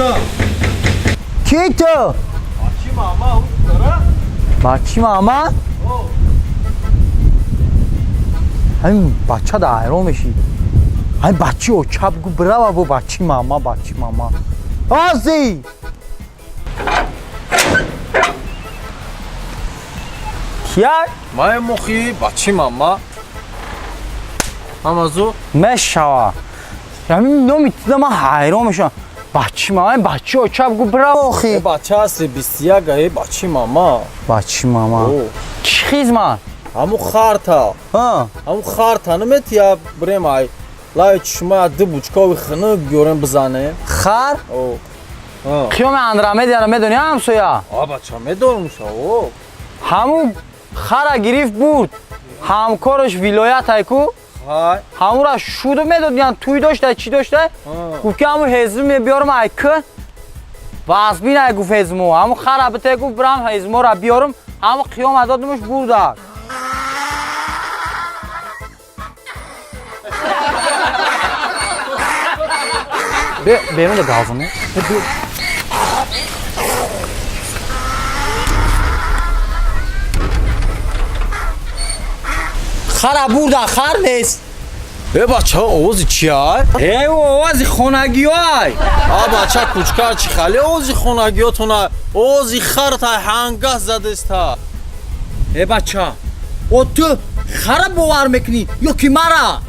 Кучка. Ки ту? Бачи мама, дара? Бачи мама? Ҳамин бача да ҳайрон мешӣ. Ҳамин бачи оча бигӯ бирава бо бачи мама, бачи мама. Ҳозӣ! Кия? Май мохи, бачи мама. Ҳамазу? Мешава. Ҳамин номи туда ман ҳайрон мешавам. Бачи мама, ҳамин бачи оча бигӯ бирава охи. Бача ҳасти 21 э, бачи мама. Бачи мама. Чӣ хизмат? Ҳаму харта. Ҳа. Ҳаму харта наметия бирем ай. Лаи чишма ду бучкови хунук биёрем бизанем. Хар? О. Ҳа. Қиёми Андромедияро медонӣ ҳамсоя? А бача медонам шаво. Ҳамун хара гирифт бурд. Ҳамкораш вилоят айку. Хай. Ҳамура шуду медодиян туй дошта, чӣ дошта? Гуфт ки ҳамун ҳезум мебиёрам ай к. Вазбин ай гуфт ҳезуму. Ҳамун хара бите гуфт бирам ҳезуморо биёрам. Ҳамун қиёма додимуш бурда. Берун да газону. Хара бурда, хар нест. Э бача, овози чия? Э, овози хонагиёй. А бача кучка чи хали овози хонагиётона, овози харта ҳангас задеста. Э бача, о ту хара бовар мекунӣ ё ки мара?